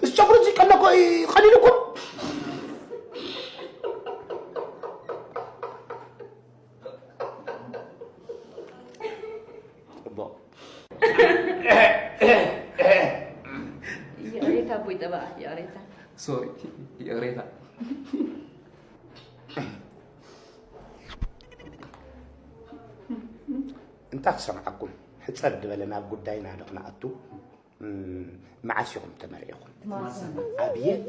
እዚ ጨጉሪ እዚ ቀሎ እኮ እዩ ቀሊልኩም። ጽቡቕ። ይቕሬታ ኣቦይ ጠበቓ፣ ይቕሬታ። ሶሪ፣ ይቕሬታ። እንታይ ክሰምዓኩም? ሕጸር ዝበለ ናብ ጉዳይና ዶ ክንኣቱ? እም፣ መዓስ ኢኹም ተመሪዕኹም? ትማሊ። ኣብየት?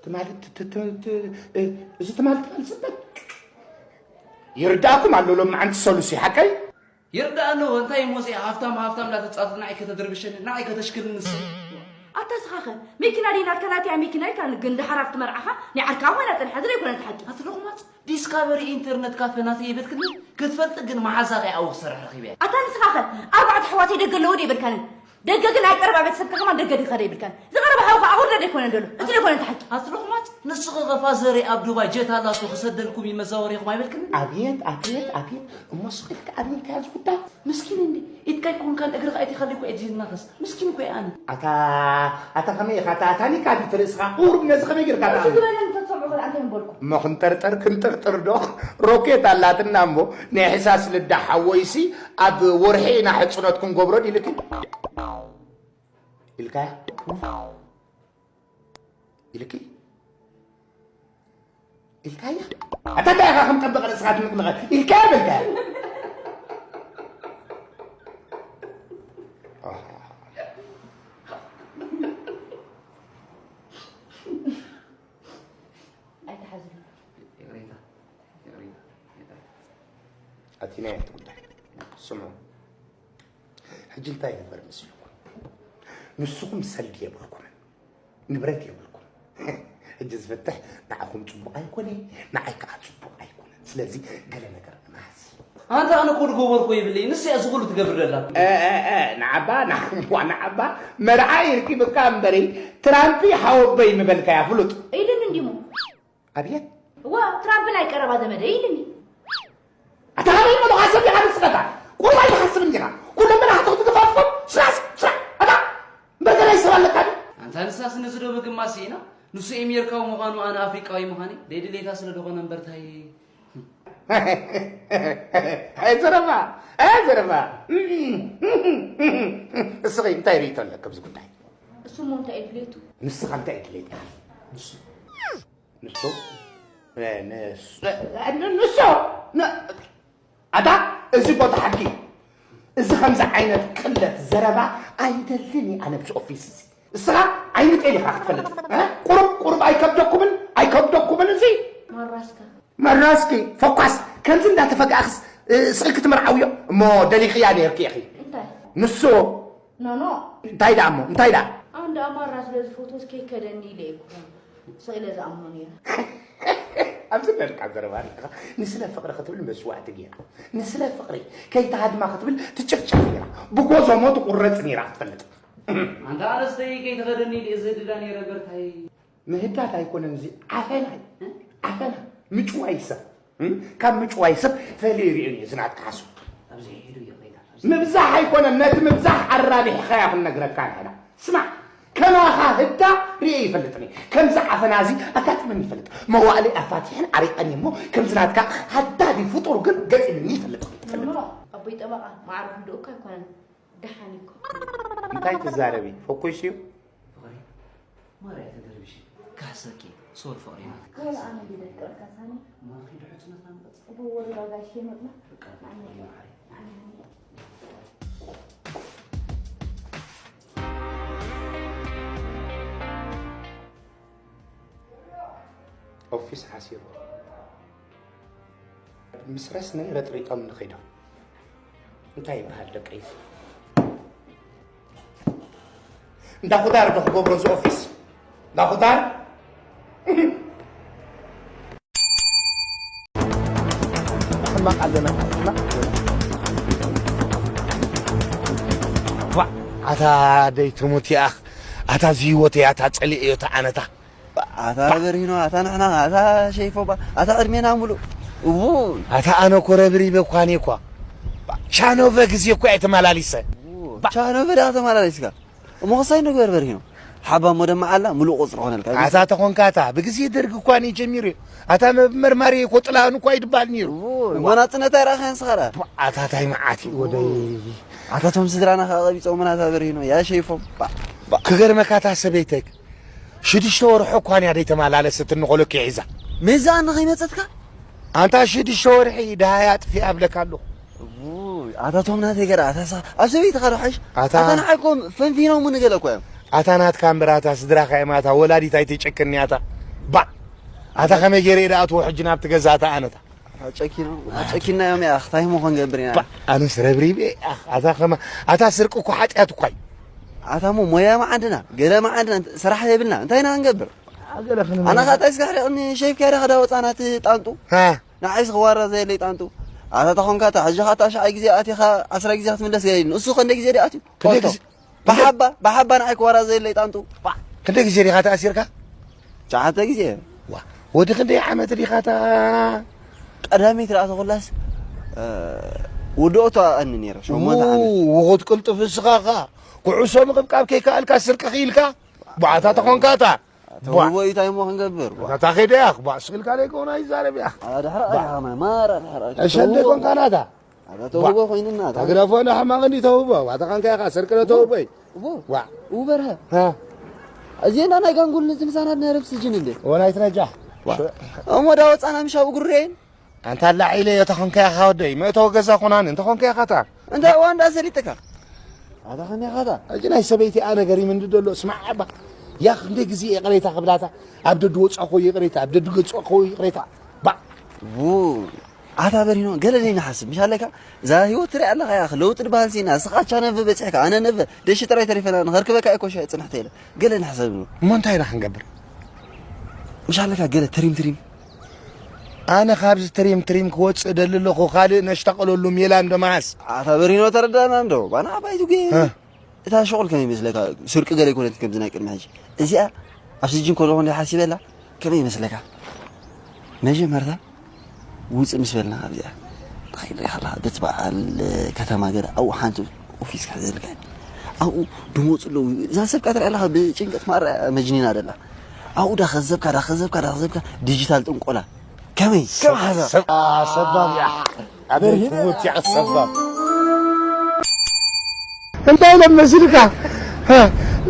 ትማሊ ት-፣ ት-፣ ት-፣ ት-፣ እ፣ እዚ ትማሊ፣ ትማሊ ሰንበት? ይርዳእኩም ኣሎ ሎሚ ዓንቲ ሰሉሲ፣ ሓቀይ? ይርዳእ ኣለዎ። እንታይ እሞ እዚኣ ሃፍታም፣ ሃፍታም እንዳተጻወትካ ንዓይ ከተድርብሸኒ፣ ንዓይ ከተሽክርኒ ንስኺ? ኣታ ስኻኸ፣ መኪና ደይ ናትካ፣ ናተይ መኪና ኢልካ፣ ግን ድሓር ኣብቲ መርዓኻ ናይ ዓርካ ኮይና ጸኒሓ፣ እዚ ደይኮነ እቲ ሓቂ? ኣቲ ሎቕማጽ፣ ዲስካቨሪ ኢንተርነት ካፈ ናተይ ይበልክኒ፣ ክትፈልጢ ግን መሓዛኺ ኣብኡ ክሰርሕ ረኺበያ። ኣታ ንስኻኸ፣ ኣርባዕተ ኣሕዋተይ ደገ ኣለዉ ደይበልካኒ? ደገ ግን ናይ ቀረባ ቤተሰብካ ከማን ደገ ዲኻ ደይብልካ? ዝቐረበ ሓውኻ ኣውርዳ ደይኮነ ደሎ? እቲ ደይኮነ ተሓቂ? ኣቲ ሎቕማጽ፣ ንስኺ ኸፋ ዘሪ ኣብ ዱባይ ጀት ኣላቶ ክሰደልኩም እዩ መዛወሪኹም ኣይበልክን? ኣብየት፣ ኣብየት፣ ኣብየት። እሞ ስኺ ኢልካ ኣብየት ከያዝ ጉዳይ? ምስኪን እንዲ፣ ኢድካ ኣይኮንካን እግርኻ ኣይትኸሊ እኮ እየ ዝናኸስ። ምስኪን እኮ እየ ኣነ። ኣታ፣ ኣታ ከመይ ኢኻ? ኣታ፣ ኣታ ኒካ ዲት ርእስኻ? ቁሩብ ነዚ ከመይ ጌርካ እሱ ትኣምን? ዝበለን ተትሰምዑ ኸል ኣንተ ምበልኩ። እሞ ክንጠርጠር፣ ክንጥርጥር ዶ? ሮኬት ኣላትና እሞ ናይ ሕሳስ ልዳ ሓወይሲ ኣብ ወርሒ ኢና ሕጽኖት ክንገብሮ ዲልኪ? ኢልካያ? ኢልኪ? ኢልካያ? ኣታ እንታይ ኢኻ ከም ጠበቕ ርእስኻ ትንቕንቐ? ኢልካያ በልካያ? ኣሃ። ኣይትሓዝኒ። ይቕሬታ፣ ይቕሬታ፣ ይቕሬታ። ኣቲናያ እቲ ጉዳይ። ስምዑ። ሕጂ እንታይ ይግበር መሲልኩም? ንስኹም ሰልዲ የብልኩምን፣ ንብረት የብልኩም። ሕጂ ዝፍትሕ ንዓኹም ጽቡቕ ኣይኮነ፣ ንዓይ ከኣ ጽቡቕ ኣይኮነን። ስለዚ ገለ ነገር ንመሃዝ። ኣንታ ኣነ እኮ ዝገበርኩ የብለይ፣ ንሱ እያ እዚ ኩሉ ትገብር ዘላ። እ፣ እ፣ እ፣ ንዓባ፣ ንዓባ፣ ንዓባ መርዓይ ርኪብካ እምበሪ፣ ትራምፕ ሓወቦይ ምበልካያ ፍሉጥ። ኢሉኒ እንዲሞ። ኣብየት? እዋ፣ ትራምፕ ናይ ቀረባ ዘመደ ኢሉኒ። ኣታ ካበይ መለኻ ሰብ ኢኻ ንስኻ? ቁሩብ ኣይትሓስብን ዲኻ? ኩሎም መራሕቲ ክትገፋፍፎም ስራሕ፣ ስራሕ፣ ስራሕ። ኣታ እምበር ገለ ይሰብ ኣለካ ድዩ? ኣንታ ንሳስ ነዚ ዶ ምግማት ስኢና? ንሱ ኤሜሪካዊ ምዃኑ ኣነ ኣፍሪቃዊ ምዃነይ ደይ ድሌታ ስለ ዝኾነ እምበር ታይ። ኣይ ዘረባ፣ ኣይ ዘረባ። እስኺ እንታይ ርእይቶ ኣለኪ ኣብዚ ጉዳይ? እሱ እሞ እንታይ እዩ ድሌቱ? ንስኻ እንታይ እዩ ድሌትካ? ንሱ ንሱ፣ እ፣ ንሱ፣ እ፣ ንሱ፣ ን-፣ ኣታ፣ እዚ ቦታ ሓቂ እዩ። እዚ ከምዚ ዓይነት ቅለት ዘረባ ኣይደልን እየ ኣነ ኣብዚ ኦፊስ እዚ። እስኻ ዓይኒ ጤል ኢኻ ክትፈልጥ። እ? ቁሩብ፣ ቁሩብ ኣይከብደኩምን? ኣይከብደኩምን እዚ? መራስካ። መራስኪ፣ ፈኳስ፣ ከምዚ እንዳተፈጋእኽስ፣ እ፣ ስእልኪ ትምርዓውዮ? እሞ ደሊኽያ ነይርኪ ኢኺ። እንታይ? ንሱ ኖ፣ ኖ። እንታይ ደኣ እሞ? እንታይ ደኣ? ኣንድ ኣማራ ስለዚ ፎቶስ ከይከደኒ ኢለ እኮ ስለ ዝኣምኖ ነይረ። ኣብዚ ነርካ ዘረባ ኣለኻ። ንስለ ፍቕሪ ክትብል መስዋእቲ ገይራ፣ ንስለ ፍቕሪ ከይትሃድማ ክትብል ትጭፍጨፍ ነይራ፣ ብጎዞሞ ትቁረጽ ነይራ ክትፈልጥ። ኣንታ ኣነስተይ ከይትኸደኒ ኢለ ዝህድዳ ነይረ በርታይ። ምህዳድ ኣይኮነን፣ እዚ ዓፈና እዩ። እ? ዓፈና። ምጭዋይ ሰብ። እም? ካብ ምጭዋይ ሰብ ፈልዩ ይርእዮ እዩ፣ እዚ ናትካ ሓሶት። ኣብዚ ሄዱ እዩ፣ ኸይዳ፣ ኣብዚ ምብዛሕ ኣይኮነን፣ ነቲ ምብዛሕ ኣራቢሕኻያ ክንነግረካ ንሕና። ስማዕ፣ ከማኻ ህዳ ርእየ ይፈልጥኒ። ከምዚ ዓፈና እዚ ኣጋጢመኒ ይፈልጥ። መዋእለይ ኣፋቲሐን ዓሪቐን እሞ፣ ከምዚ ናትካ ሃዳዲ ፍጡር ግን ገጢምኒ ይፈልጥ። ኖ፣ ይፈልጥ። ኖ፣ ኣቦይ ጠበቓ፣ ማዕረ ክንድኡካ ኣይኮነን። ደሓን እኮ። እንታይ ትዛረቢ? ፈኩስ እዩ። ፍቕሪ፣ ማርያ ተደርብሽ፣ ካሰኪ፣ ሶል ፍቕሪ ናት። ወላ ኣነ ቢደቅርካ ሳኒ። ማኺ ድሕጽነት ናምጣ። ጽቡቅ ወረዳ ጋሽ ይመጥና። በቃ፣ ፍቕሪ ማርያ። ኦፊስ ሓሲሩ። ምስ ረስኒ ረጥሪጦም ንኸይዶም። እንታይ ይበሃል ደቀይሲ? እንዳ ኹዳር ዶ ክገብሮ እዚ ኦፊስ? እንዳ ኹዳር? ሕማቕ ኣለና፣ ሕማቕ ኣለና። ዋዕ! ኣታ ደይ ትሙት ይኣኽ፣ ኣታ እዚ ህይወተይ፣ ኣታ ጸሊኤዮ፣ ኣታ ዓነታ። ኣታ በርሂኖ፣ ኣታ ንሕና፣ ኣታ ሸይፎ፣ ኣታ ዕድሜና ሙሉእ። እዉ። ኣታ ኣነ እኮ ረብሪበ እኳ እኔ እኳ። ቻኖቨ ግዜ እኮ እየ ተመላሊሰ። ቻኖቨ ደኣ ተመላሊስካ? እሞ ክሳይ ንግበር በርሂኖ። ሓባ እሞ ደማ ዓላ ምሉእ ቁጽሪ ኾነልካ። ኣታ ተኾንካ ኣታ ብግዜ ደርግ እኳ እዩ ጀሚሩ እዩ። ኣታ መ-፣ መርማሪ እኮ ጥላን እኳ ይድባል ነይሩ። እሞ ናጽነት ኣይረኣኻን ንስኻ ደኣ? ኣታ ታይ መዓት እዩ ወደይ። ኣታ ቶም ስድራና ከኣ ቀቢጾምና ኣታ በሪሂኖ። ያ ሸይፎም። ባ-፣ ባ-፣ ክገርመካ ኣታ ሰበይተይ ሽዱሽተ ወርሑ እኳ እያ ደይተመላለሰት እንኾለኪ ሒዛ። መዛ ንኸይመጸትካ? ኣንታ ሽዱሽተ ወርሒ ደሃያ ኣጥፊኣ እብለካ ኣለኹ። እውይ፣ ኣታ ቶም ናተይ ገራ፣ ኣታ ሳ-፣ ኣብ ሰበይትኻ ዶ ሓይሽ? ኣታ ኣታ ንዓይ እኮ ፈንፊኖም ንገለ እኮ እዮም። ኣታ ናትካ እምበር ኣታ ስድራኻ እዮም ኣታ ወላዲት ኣይትጨክን እያ ኣታ። ባ-፣ ኣታ ከመይ ገይረ እየ ደኣትዎ ሕጂ ናብቲ ገዛ ኣታ ኣነታ? ኣጨኪኖም፣ ኣጨኪናዮም እያ፣ ታይ እሞ ክንገብር ኢና? ባ-፣ ኣነስ ረብሪበ፣ ኣኽ፣ ኣታ ከማ-፣ ኣታ ስርቂ እኮ ሓጢኣት እኳ እዩ። ኣታ እሞ ሞያ መዓንድና፣ ገለ መዓንድና፣ ስራሕ የብልና፣ እንታይ ኢና ክንገብር? ኣገለ ክንመ-፣ ኣና ኻታ እስካ ሕሪቕኒ ሸይፍካ ዳ ኸዳ ወፃና እቲ ጣንጡ። ሃ። ንዓይስ ክዋራ ዘየለይ ጣንጡ። ኣታ ተኾንካ እታ ሕጂ ኻታ ሻዓይ ግዜ ኣቲኻ ዓስራ ግዜ ክትምለስ ገይኒ። እሱ ኸንደ ግዜ ዲኣትዩ? ክንደ ቆልቶ። ግዜ? ብሓባ፣ ብሓባ ንዓይ ክዋራ ዘየለይ ጣንጡ። ዋ፣ ክንደ ግዜ ዲኻ ተኣሲርካ? ትሽዓተ ግዜ። ዋ፣ ወዲ ክንደይ ዓመት ዲኻ ታ? ቀዳመይቲ ደኣ ተኾላስ፣ እ፣ ወዲ ኦቶ ኣኒ ነይረ፣ ሸሞንተ ዓመት። ው-፣ ውኹት ቅልጡፍ እስኻ ኸ ኩዕሶ ምቕብቃብ ከይከኣልካ ስርቂ ኽኢልካ? ቧ፣ ኣታ ተኾንካ እታ። ተውህቦ እዩ፣ እንታይ እሞ ክንገብር? ቧ። እታ ኸይደ እያ፣ ቧ፣ ስቕ ኢልካ ዘይኮነ ኣይዛረብ እያ። ኣታ ድሕሪ ቧ። ኣያ ኸማይ፣ ማራ ድሕሪ ኣያ። እሸ እንደ ተውህቦ። ኮንካ ናታ። ኣታ ተውህቦ ቧ። ኮይንና፣ ኣታ። ተግረፎ እንዳ ሕማቕ እንዲ ተውህቦ፣ ኣታ ኻንካ ኢኻ ስርቂ ዶ ተውህቦ እዩ? ቧ። ቧ። ኡ በርሀ። ሃ። እዚኤና ናይ ጋንጉል ነዚ ምሳና ነረብ ስጅን እንዴ? ወናይት ነጃ። ቧ። እሞ ዳ ወፃና ምሻ ብጉሬን? ኣንታ ላዒለ እዮ ተኾንካ ኢኻ ወደይ፣ መእተዊ ገዛ ኹናኒ እንተኾንካ ኢኻ እታ። እንታይ እዋ እንዳ ሰሊጥካ? ኣታ ኸመይ ኢኻ እታ? ሕጂ ናይ ሰበይቲ ኣነ ገሪምኒ ደሎ፣ ስማዕ ኣባ። ያ ክንደይ ግዜ ይቕሬታ ክብላታ፣ ኣብ ደድ ወጻእኮ ይቕሬታ፣ ኣብ ደድ ገጻእኮ ይቕሬታ። ባ። ው፣ ኣታ በሪኖ፣ ገለ ደይ ንሓስብ፣ ምሽ ኣለካ? እዛ ህይወት ትሪኣ ኣለኻ ያኽ፣ ለውጢ ድበሃል ሲና፣ እስኻ ቻ ነቭ በጺሕካ፣ ኣነ ነቭ፣ ደሽ ጥራይ ተሪፈና፣ ንኸርክበካ እኮ ሻ ጽንሕተ ኢለ። ገለ ንሕሰብ ነው። እሞ እንታይ ኢና ክንገብር? ምሽ ኣለካ ገለ ትሪም ትሪም? ኣነ ካብዚ ትሪም ትሪም ክወጽእ እደሊ ኣለኹ፣ ካልእ ነሽተቕለሉ ሜላ እንዶ መዓስ። ኣታ በሪኖ ተረዳና እንዶ፣ ባና ዓባይቱ ጌ-፣ እ። እታ ሸቑል ከመይ ይመስለካ? ስርቂ ገለ ይኮነት ከምዚ ናይ ቅድሚ ሕጂ። እዚኣ ኣብ ስጅን ከለኹ እንደ ሓሲበላ ከመይ ይመስለካ? መጀመርታ ውጽእ ምስ በልና ካብዚኣ፣ ተኸይደ ከለኻ በቲ በዓል ከተማ ገለ ኣብኡ ሓንቲ ኦፊስ ክሕዘልካ። ኣብኡ ድመጹ ኣለዉ። እዛ ሰብ ከኣ ትሪኣ ኣለኻ ብጭንቀት ማራ መጅኒና ደላ። ኣብኡ ዳኸዘብካ፣ ዳኸዘብካ፣ ዳኸዘብካ ዲጂታል ጥንቆላ። ከመይ? ከም ሓሳብ። ሰብ-፣ አ፣ ሰባብ እያ። ኣቤት ትሙት እያ ሰባብ። እንታይ ኢሎም መሲልካ?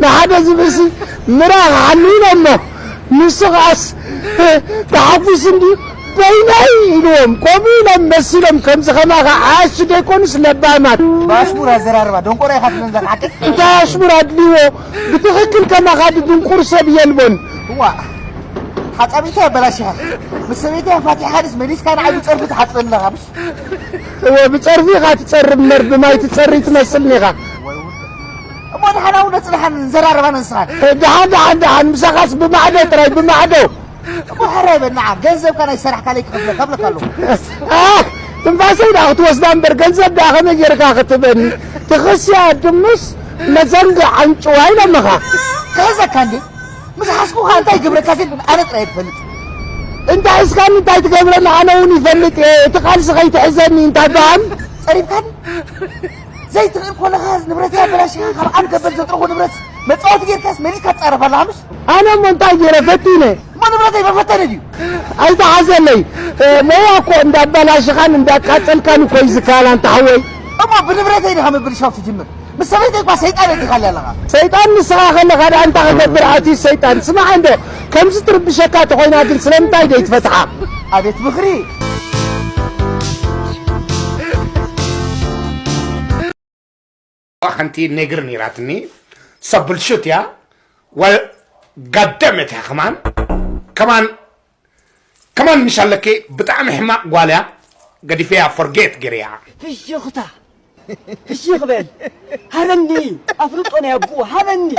ንሓደ ዝብእሲ ምራ ክሓሉ ኢሎሞ። ንሱ ኸኣስ ተሓጒሱ እንድዩ በይነይ ኢልዎም። ከምኡ ኢሎም መሲሎም ከምዚ ኸማኻ ዓያሹ ደይኮኑስ ለባማት። ብኣሽሙር ኣዘራርባ ደንቆሮ ኢኻ ትብለኒ ዘለኻ ሓቂ? እንታይ ኣሽሙር ኣድልይዎ? ብትኽክል ከማኻ ድድንቁር ሰብ የልቦን። እዋ፣ ሓጻቢታ ኣበላሺኻ። ምስ ሰበይተይ ኣፋቲሕካ ድስ መሊስካ ንዓይ ብጸርፊ ትሓጽበኒ ኣለኻ፣ ምሽ? እወ፣ ብጸርፊ ኢኻ ትጸርብ እምበር ብማይ ትጸሪ ትመስልኒ ኢኻ። እሞ ደሓን እውን ነጽንሓን ንዘራረባ ነንስኻን። ደሓን፣ ደሓን፣ ደሓን፣ ምሳኻስ ብማዕዶ ጥራይ፣ ብማዕዶ። እሞ ሕራይ በል ንዓ፣ ገንዘብካ ናይ ሰራሕካለይ ክኸፍለካ እብለካ ኣለኹ። ኣህ፣ ትንፋሰይ ደኣ ክትወስዳ እምበር ገንዘብ ደኣ ከመይ ጌርካ ክትበኒ? ትኽስያ ድሙስ መዘንግዕ ኣንጭዋ ኢሎምኻ። ክሕዘካ እንዴ? ምስ ሓዝኩኻ እንታይ ይገብረካ ግን ኣነ ጥራይ እየ ዝፈልጥ። እንታይ እስካኒ እንታይ ትገብረኒ ኣነ እውን ይፈልጥ እየ። እቲ ቃልሲ ከይትሕዘኒ እንታይ በሃም? ጸሪፍካኒ? ዘይትኽእል ኮለኻ ንብረተይ ኣበላሽኻ ካብ ኣብ ገበል ዘጥረኹ ንብረት መጻወቲ ጌርካስ መሊስካ ትጻረፍ ኣለኻ ምሽ? ኣነ እሞ እንታይ ገይረ ፈቲነ? እሞ ንብረተይ መፈተኒ ድዩ? ኣይትሓዘለይ። እ፣ ሞያ እኮ እንዳባላሽኻን እንዳቃጸልካን እኮ እዩ ዝከኣል ኣንታ ሓወይ። እሞ ብንብረተይ ዲኻ ምብልሻው ትጅምር? ምስ ሰበይተይ እኳ ሰይጣን ኣእቲኻለይ ኣለኻ። ሰይጣን ንስኻ ከለኻ ደኣ እንታይ ክገብር ኣትዩ ሰይጣን? ስማዕ እንዶ፣ ከምዚ ትርብሸካ ተኾይና ግን ስለምንታይ ደይትፈትሓ? ኣቤት ምኽሪ! ሓንቲ ነግር ነይራትኒ፣ ሰብ ብልሹት እያ። ወ-፣ ጋደም እያ ከማን፣ ከማን ከማን ምሽ ኣለኪ ብጣዕሚ ሕማቕ ጓል እያ። ገዲፈያ ፎርጌት ገይረያ። ፍሽኽታ፣ ፍሽኽ በል። ሃበኒ፣ ኣፍልጦ ናይ ኣቦኡ ሃበኒ፣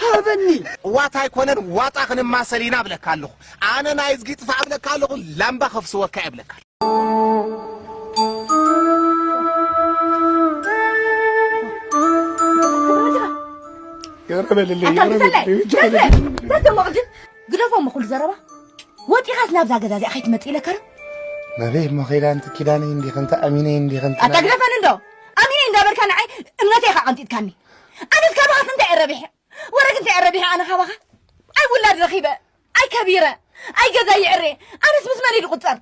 ሃበኒ። ዋታ ኣይኮነን ዋጣ ክንማሰል ኢና እብለካ ኣለኹ። ኣነ ናይ እዝጊ ጥፋእ እብለካ ኣለኹ፣ ላምባ ከፍስወካ እየ እብለካ ኣለኹ። ይቕረ በልለይ፣ ኣታ ይቕረ ብሰለይ፣ በልለይ። ተስለ፣ ተስለ፣ ተስለ፣ መቕድን፣ ግደፎ እሞ ኩሉ ዘረባ። ወጢኻስ ናብዛ ገዛ እዚኣ ከይትመጽእ ኢለካ ዶ? ናበይ እሞ ከይዳ? ኣንቲ ኪዳነይ እንዲኺ፣ ኣንቲ ኣሚነይ እንዲኺ፣ ኣንቲ ኣታ ናበይ? ግደፈኒ እንዶ። ኣሚነይ እንዳበልካ ንዓይ እምነተይ ኢኻ ቀንጢጥካኒ። ኣነስ ካባኻስ እንታይ እየ ረቢሐ? ወረ ግን እንታይ እየ ረቢሐ? ኣነ ካባኻ ኣይ ውላድ ረኺበ፣ ኣይ ከቢረ፣ ኣይ ገዛ ይዕሬ፣ ኣነስ ምስ መን ኢሉ ቁጸር?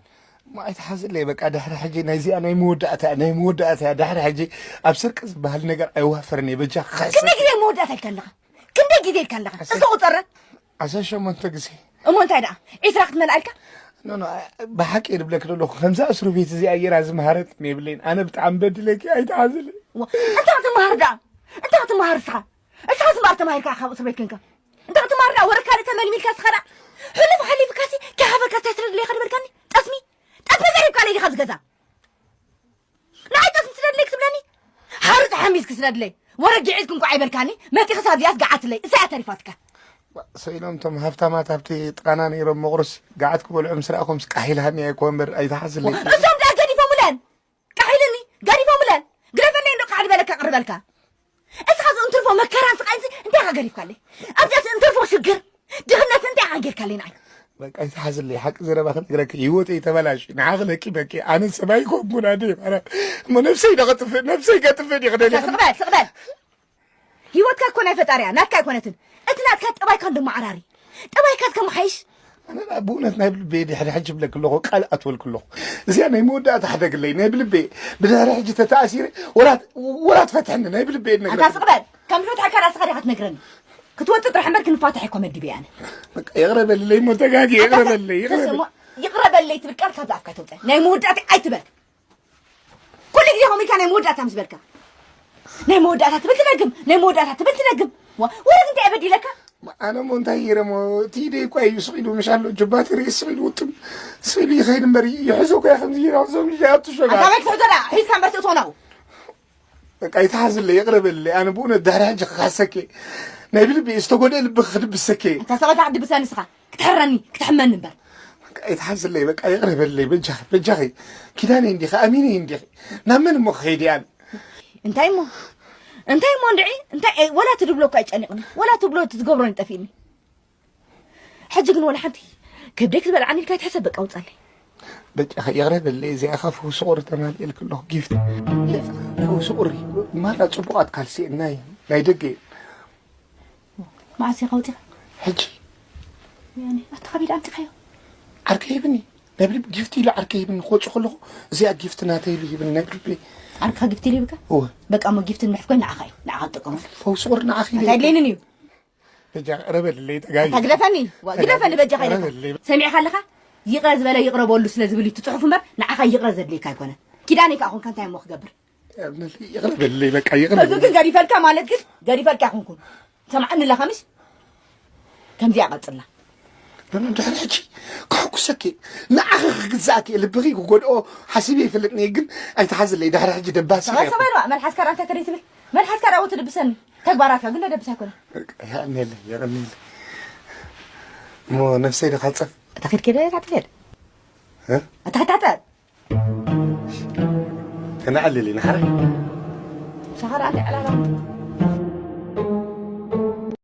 እሞ ኣይትሓዝለይ በቃ፣ ድሕሪ ሕጂ ናይዚኣ ናይ መወዳእታ፣ ናይ መወዳእታ እያ። ድሕሪ ሕጂ ኣብ ስርቂ ዝበሃል ነገር ኣይዋፈርን እየ፣ በጃ ክኸሰ። ክንደይ ግዜ መወዳእታ ኢልካ ኣለኻ? ክንደይ ግዜ ኢልካ ኣለኻ? ኣሰ- እስከ ቁጸረ። ዓሰርተ ሸሞንተ ግዜ። እሞ እንታይ ደኣ? ዒስራ ክትመልኣልካ? ኖ፣ ኖ፣ ብሓቂ እየ ዝብለኪ ዘለኹ፣ ከምዛ እስሩ ቤት እዚኣ ጌራ ዝምሃረት የብለይን። ኣነ ብጣዕሚ በዲለኪ፣ ኣይትሓዝለይ። ዋ፣ እንታይ ክትምሃር ደኣ? እንታይ ክትምሃር እስኻ? እስኻ ዝምባር ተማሂርካ ካብ እስር ቤት ኮንካ? እንታይ ክትምሃር ደኣ? ወረ ካልእ ተመልሚልካ እስኻ ደኣ? ሕሉፍ ሓሊፍካሲ፣ ከይሓፈርካ እንታይ ስለ ድለይካ ድበልካኒ? ጠስሚ? ጠስሚ ዘሪብካ ለይ ዲኻ ኣብዚ ገዛ? ንዓይ ጠስሚ ስለ ድለይ ክትብለኒ? ሓሩጭ ሓሚዝኪ ስለ ድለይ? ወረ ግዒዝኪ እንኳ ኣይበልካኒ? መጢኽስ ኣብዚኣስ ገዓትለይ፣ እሳ እያ ተሪፋትካ። ሰኢሎም እቶም ሃፍታማት ኣብቲ ጥቓና ነይሮም መቑርስ ገዓት ክበልዑ ምስ ረኣኹምስ ቃሕ ኢልሃኒ እኮ እምበር ኣይትሓዝለይ። እሶም ደኣ ገዲፎምለን። ቃሕ ኢልኒ፣ ገዲፎምለን። ግደፈለይ እንዶ ቃሕ ዝበለካ ቅርበልካ። እስኻ እዚ እንትርፎ መከራን ስቓይንሲ እንታይ ኢኻ ገዲፍካለይ? ኣብዚኣስ እንትርፎ ሽግር፣ ድኽነት እንታይ ኢኻ ጌርካለይ ንዓይ? በቃ ኣይትሓዝለይ፣ ሓቂ ዘረባ ክነግረኪ፣ ህይወተይ ተበላሽዩ፣ ንዓኺ ለቂመኪ፣ ኣነ ሰብ ኣይኮንኩን ኣደይ ማርያም። እሞ ነብሰይ ዶ ከጥፍእ፣ ነብሰይ ከጥፍእ ድየ ክደሊ? ስቕ በል፣ ስቕ በል። ህይወትካ እኮ ናይ ፈጣሪ እያ፣ ናትካ ኣይኮነትን። እቲ ናትካ ጠባይካ እንዶ መዓራሪ። ጠባይካ ከመሓይሽ። ኣነ ደኣ ብእውነት ናይ ብልበይ ድሕሪ ሕጂ እብለኪ ኣለኹ፣ ቃል ኣትወልኪ ኣለኹ። እዚኣ ናይ መወዳእታ ሕደግለይ፣ ናይ ብልበይ። ብድሕሪ ሕጂ ተተኣሲረ፣ ወላ፣ ወላ ትፈትሐኒ፣ ናይ ብልበይ ኣንታ እነግረኪ። ስቕ በል። ከም ዝፈትሐካ ደኣ እስኻ ዲኻ ትነግረኒ? ክትወጥጥ ጥራሕ እምበር ክንፋታሕ እኮ መዲበ ኣነ። በቃ ይቕረ በልለይ እሞ ተጋግየ፣ ይቕረ በልለይ፣ ይቕረ ተስ-፣ በልለይ። እሞ ይቕረ በልለይ ትብል ቃል ካብዛ ኣፍካ ተውፅእ። ናይ መወዳእታ ኣይትበል። ኩሉ ግዜ ከምኡ ኢልካ ናይ መወዳእታ ምስ በልካ፣ ናይ መወዳእታ ትብል ትደግም፣ ናይ መወዳእታ ትብል ትደግም። ዋ፣ ወረ እንታይ እየ በዲለካ? ኣነ እሞ እንታይ ገይረ እሞ፣ እቲ ኢደይ እኳ እዩ ስቕ ኢሉ፣ ምሽ ኣሎ ጀባቲ ርእሲ ስቕ ኢሉ ውጥም፣ ስቕ ኢሉ ይኸይድ እምበር፣ ይሕዞ እኮ እየ ከምዚ ገይረ፣ ከምዚ ገይረ፣ ኣብቲ ሸጋ። ኣታ በይ ክትሕዞ ደኣ፣ ሒዝካ እምበር ትእትዎ ናብኡ። በቃ ይትሓዝለይ፣ ይቕረ በልለይ። ኣነ ብእውነት ድሕሪ ሕጂ ክኸሰኪ ናይ ብልቢ ዝተጎድአ ልቢ ክድብሰኪ። ኣታ ሰበታ ክድብሰኒ ንስኻ፣ ክትሕረኒ፣ ክትሕመኒ እምበር። በቃ ይትሓዝለይ፣ በቃ ይቕረ በልለይ፣ በጃኺ፣ በጃኺ። ኪዳነይ እንዲኺ፣ ኣሚነይ እንዲኺ። ናብ መን እሞ ክኸይድ እየ ኣነ? እንታይ እሞ? እንታይ እሞ እንድዒ? እንታይ፣ ኤ፣ ወላ ትድብሎ እኮ ኣይጨኒቕኒ፣ ወላ ትብሎ ትገብሮን ይጠፊእኒ። ሕጂ ግን ወላ ሓንቲ ከብደይ ክትበልዓኒ ኢልካ ኣይትሕሰብ፣ በቃ ውጻለይ። በቃ ይቕረ በለይ፣ እዚኣ ኸ ፈውሲ ቁሪ ተማልኤልኪ ኣለኹ፣ ጊፍት። ፈውሲ ቁሪ፣ ማራ ጽቡቓት ካልሲ ናይ፣ ናይ ደገ እየን። መዓስ ኢኻ ኣውጺኻ? ሕጂ። ያኔ፣ ኣታ ካበይ ደኣ ኣምጺኻዮ? ዓርከይ ሂብኒ፣ ናይ ብልቢ ጊፍት ኢሉ ዓርከይ ሂብኒ፣ ክወጽእ ከለኹ፣ እዚኣ ጊፍት ናተይ ኢሉ ሂብኒ፣ ናይ ብልቢ። ዓርክኻ ጊፍት ኢሉ ሂብካ? እወ። በቃ እሞ ጊፍት ንምሕት ኮይን ንዓኻ እዩ፣ ንዓኻ ትጥቀመሉ። ፈውሲ ቁሪ ንዓኺ ኢለ። ኣታ የድልየንን እዩ። በጃ፣ ኧረ በልለይ፣ ተጋጊ። ኣታ ግደፈኒ፣ ዋ፣ ግደፈኒ፣ በጃኻ ኧረ ኢለካ። በልለይ። ሰሚዕካ ኣለኻ? ይቕረ ዝበለ ይቕረ በሉ ስለ ዝብል እዩ እቲ ጽሑፍ እምበር፣ ንዓኻ ይቕረ ዘድልየካ ኣይኮነን። ኪዳነይ ከኣ ኾንካ እንታይ እሞ ክገብር? ይቕረ በልለይ፣ በቃ ይቕረ በሉ በልለይ። ግን ገዲፈልካ ማለት ግን፣ ገዲፈልካ ኣይኮንኩን። ሰምዓኒ ኣለኻ ምሽ? ከምዚኣ ቀጽላ። ኖ፣ ኖ፣ ድሕሪ ሕጂ ከሐጉሰኪ፣ ንዓኺ ክግዛእኪ፣ ልብኺ ክጎድኦ ሓሲበ ይፈልጥ ነየ፣ ግን ኣይትሓዝለይ፣ ድሕሪ ሕጂ ደባሲ ሰበል፣ እየ። ሰበል፣ ዋ፣ መልሓስካ ራንታ ከደይ ትብል? መልሓስካ ራእዎ ትድብሰኒ። ተግባራትካ ግን ደደብስ ኣይኮነን። የቐንየለይ፣ የቐንየለይ። እሞ ነፍሰይ ዶ ካልጸፍ? እታ ኺድ ከደ፣ እታ ትኸድ። እ? እታ ታጠብ። ተናዕልሊ፣ ንሓረ። ሰኸራ፣ እንታይ ዕላላ?